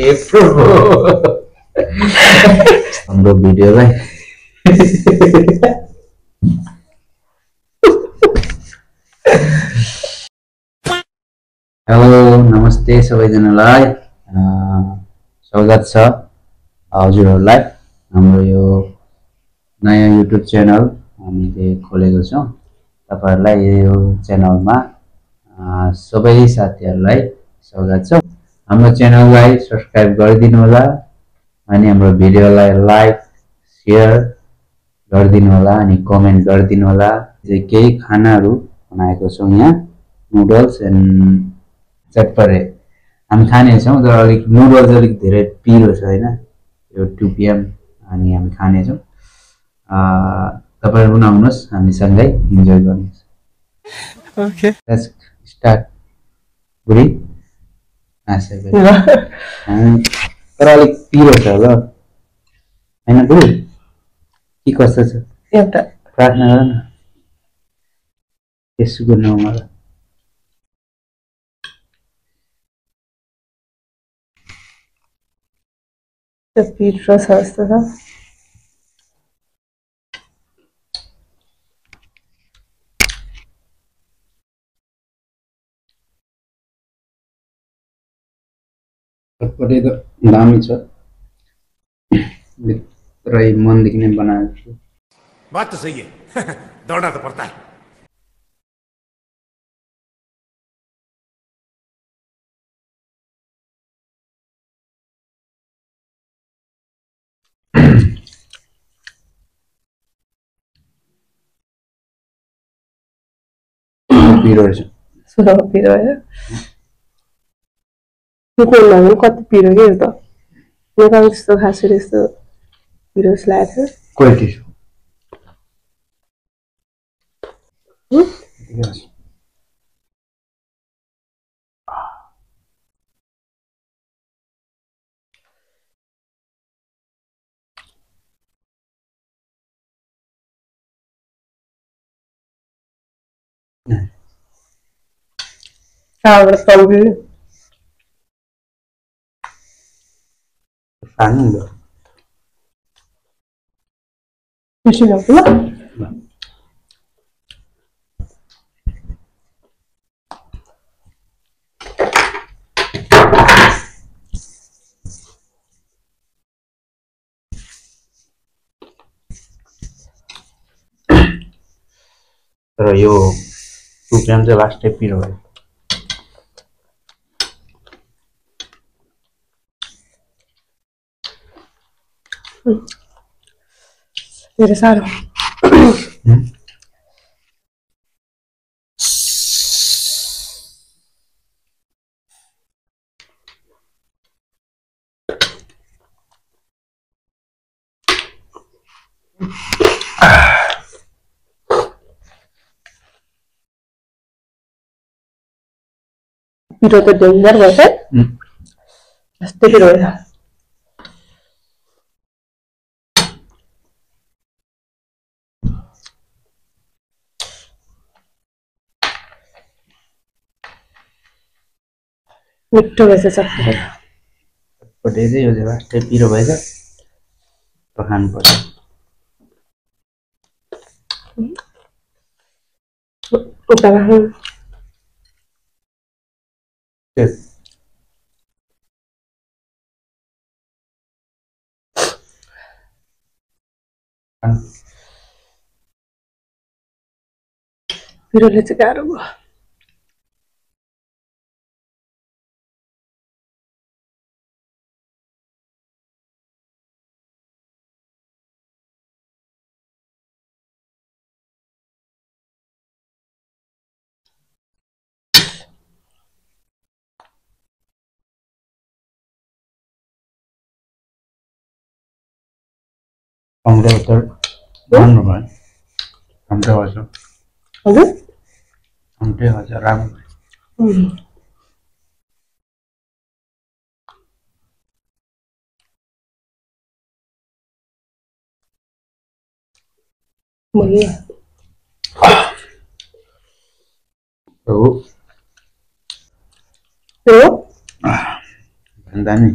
ए प्रभु हाम्रो भिडियोलाई हेलो नमस्ते सबैजनालाई स्वागत छ हजुरहरूलाई हाम्रो यो नयाँ युट्युब च्यानल हामीले खोलेको छौँ। तपाईहरुलाई यो च्यानलमा सबै साथीहरुलाई स्वागत छ। हाम्रो च्यानललाई सब्स्क्राइब गरिदिनु होला अनि हाम्रो भिडियोलाई लाइक शेयर गरिदिनु होला अनि कमेन्ट गरिदिनु होला। केही खानाहरु बनाएको छौँ यहाँ नुडल्स एन्ड चटपटे हामी खाने छौँ तर अलिक नुडल्स अलिक धेरै पिरो छ हैन यो 2 PM अनि हामी खाने छौँ। तपाईहरु पनि आउनुस् हामीसँगै इन्जोय गर्नुस्। Okay. Let's start. बुढी आसे तर अलिक पिरो छ ल हैन बुढी के कस्तो छ एउटा प्रार्थना गर न यसको नाममा त्यो पिरो छ जस्तो छ। चटपटे त दामी छ भित्रै मनदेखि नै बनाएको छु। बात तो सही है दौड़ना तो पड़ता है। पिरो रहेछ सुनो पिरो है निको कति पिरो के हो त नेपाल जस्तो खासै त्यस्तो पिरो लाग्यो क्वालिटी छ चावल तौल खानु ल खुसी लाग्यो ल तर यो 2 PM चाहिँ लास्टै पिरो भयो। धेरै साह्रो पिरो त डेन्जर भएछ यस्तै पिरो भएछ। मिठो भएछ चटपटे चटपटे चाहिँ यो लास्टै पिरो भएछ र खानु पर्छ। उता राख्नु पिरोले चाहिँ गाह्रो भयो। टमाटर त राम्रो भयो टमाटर भयो हजुर टमाटर भयो राम्रो मैले हो हो भन्दा नि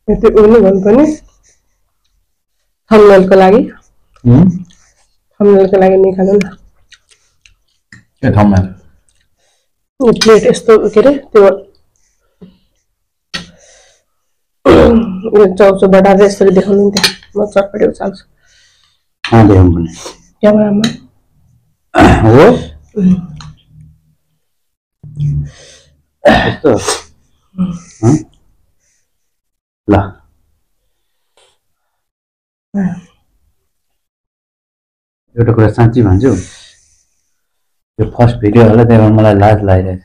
त्यो उनी भन्नुपर्ने थम्बनेलको लागि निकाल्नु न के ठाउँमा यो प्लेट यस्तो के अरे त्यो चाउचाउ बटाएर यसरी देखाउनु नि त्यहाँ म चटपटी उचाल्छु देखाउनु पर्ने क्यामेरामा हो यस्तो ल एउटा कुरा साँच्ची भन्छु यो फर्स्ट भिडियो होला त्यही भएर मलाई लाज लागिरहेछ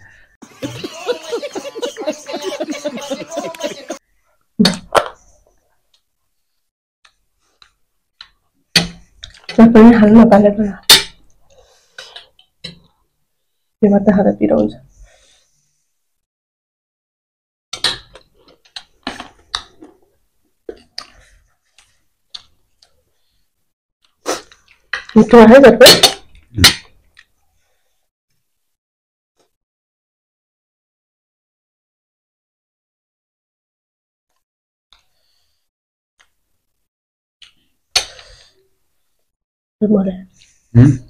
पनि हाल्नु पालेर त्यो मात्रै खाँदा पिरो हुन्छ मिठो है झट्पट बोले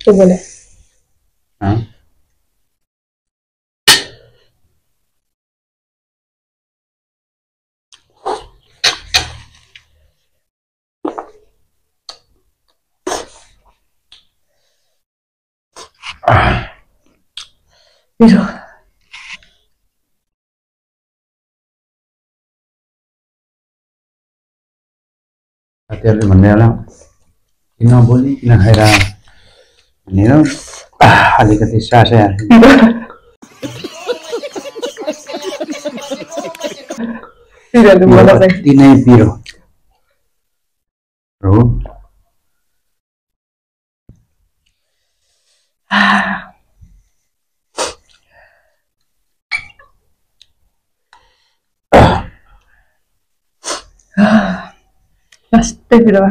तो बोले हाँ पिरो साथीहरूले भन्दै होला किन बोली किन खाएर भनेर अलिकति सासै हाल्छ अति नै पिरो हो लास्टै पिरो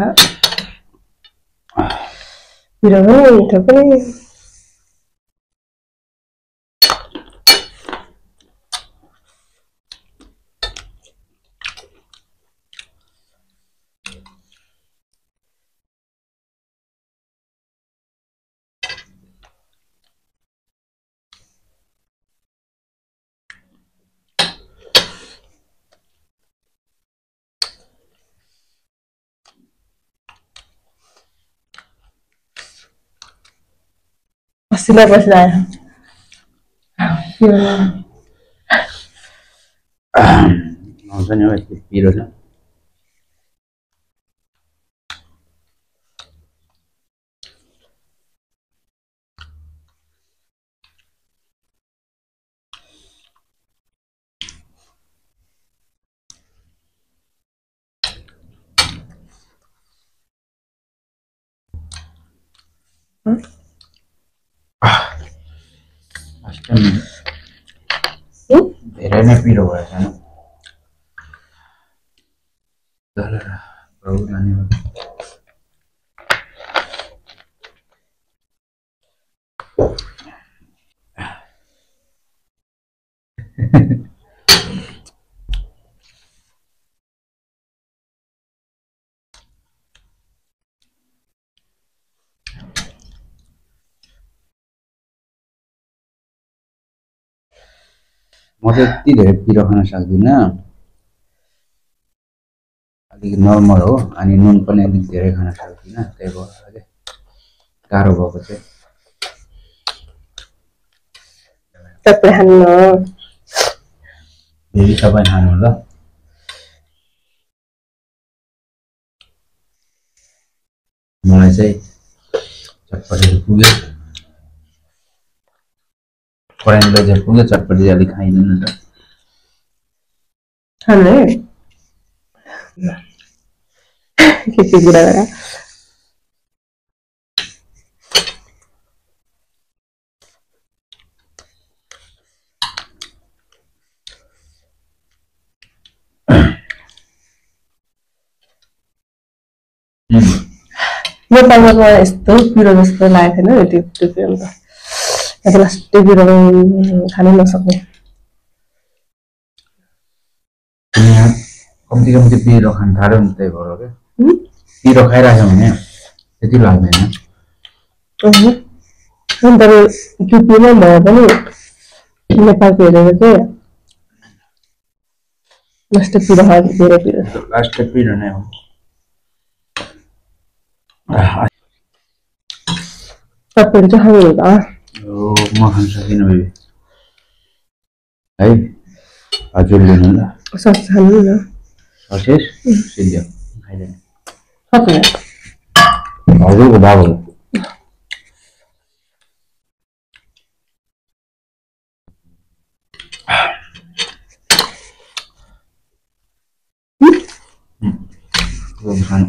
पिरो पनि मिठो पनि पसिना पसिना आयो आउँछ नि हो यस्तो पिरो छ धेरै नै पिरो भएछ नि म त यति धेरै पिरो खान सक्दिनँ अलिक नर्मल हो अनि नुन पनि अलिक धेरै खान सक्दिनँ त्यही भएर गाह्रो भएको चाहिँ तपाईँ खानु फेरि तपाईँ खानु ल मलाई चाहिँ चटपटी पुग्यो पराइँदै चाहिँ पुग्यो चटपटी अलिक खाइदिनु न त खानु है के कुरा गरा यो पाउडरमा यस्तो पिरो जस्तो लागेको थिएन त्यो पिरो त अब लास्टै पिरो खानै नसक्ने कम्ती कम्ती पिरो खान थाल्यो नि त्यही भएर क्या पिरो खाइराख्यो भने त्यति लाग्दैन अन्त युपीमा भए पनि नेपालको हेरेर चाहिँ लास्ट पिरो खायो धेरै पिरो लास्ट पिरो नै हो तपाईँहरू चाहिँ खानुहुन्छ म खान सकिनँ बेबी है हजुर लिनु ल सस खानु न ससेस सिद्धियो खाइदिनु सकिन हजुरको बाबु खानु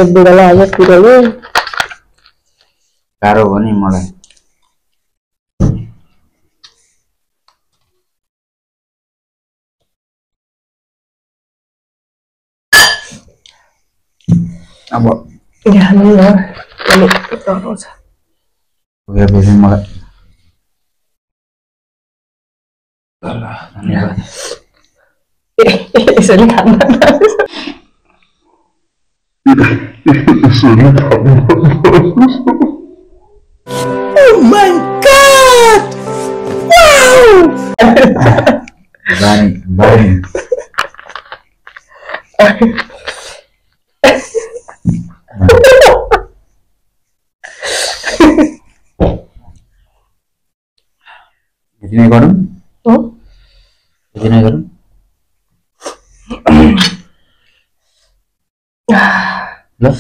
बुढालाई आज पिरोले गाह्रो भयो नि मलाई अब खानु न अनि तराउँछ गएपछि मलाई ल धन्यवाद यसरी खानु Oh my God! Wow! Bani. यति नै गरौँ यति नै गरौँ ल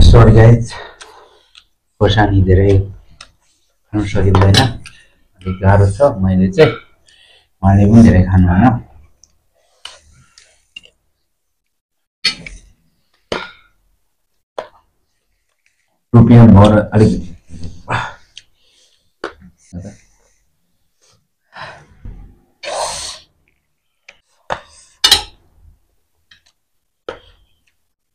सरी गाइज खोर्सानी धेरै खानु सकिँदैन अलिक गाह्रो छ मैले चाहिँ उहाँले पनि धेरै खानु भएन रुपियाँ भएर अलिक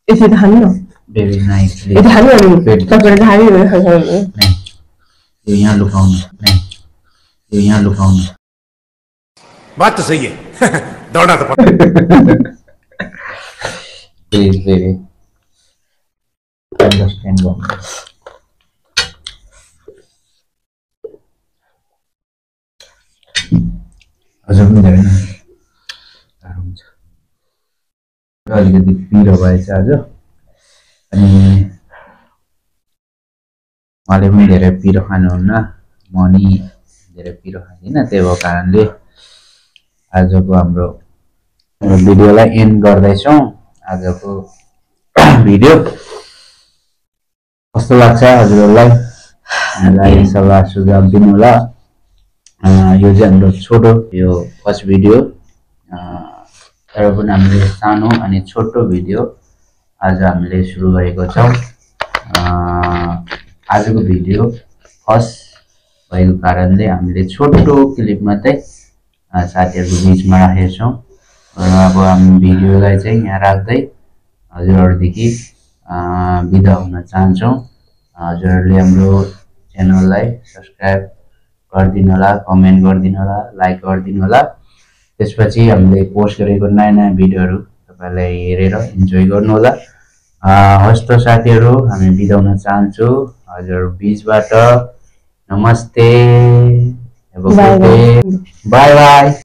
यति त खानु न बेबी नाइस यति खानु अनि तपाईँले खानु नहीं ये यहाँ लुकाउनु नहीं ये यहाँ लुकाउनु बात तो सही है दौड़ना तो पड़ता है प्लीज बेबी अंडरस्टैंड गर्नु हजुर पनि धेरै नै गाह्रो हुन्छ अलिकति पिरो भएछ आज अनि उहाँले पनि धेरै पिरो खानुहुन्न म नि धेरै पिरो खाँदिनँ त्यही भएको कारणले आजको हाम्रो भिडियोलाई एन्ड गर्दैछौँ आजको भिडियो कस्तो लाग्छ हजुरहरूलाई हामीलाई सल्लाह सुझाव दिनु होला यो चाहिँ हाम्रो छोटो यो फर्स्ट भिडियो तर पनि हामीले सानो अनि छोटो भिडियो आज हामीले सुरु गरेको छौँ आजको भिडियो फर्स्ट भएको कारणले हामीले छोटो क्लिप मात्रै साथीहरूको बिचमा राखेका छौँ अब हामी भिडियोलाई चाहिँ यहाँ राख्दै हजुरहरूदेखि बिदा हुन चाहन्छौँ हजुरहरूले हाम्रो च्यानललाई सब्सक्राइब गरिदिनु होला कमेन्ट गरिदिनु होला लाइक गरिदिनु होला त्यसपछि हामीले पोस्ट गरेको नयाँ नयाँ भिडियोहरू तपाईँलाई हेरेर इन्जोय गर्नु होला हस्त साथीहरू हामी बिदा हुन चाहन्छु हजुर बिचबाट नमस्ते बाई बाई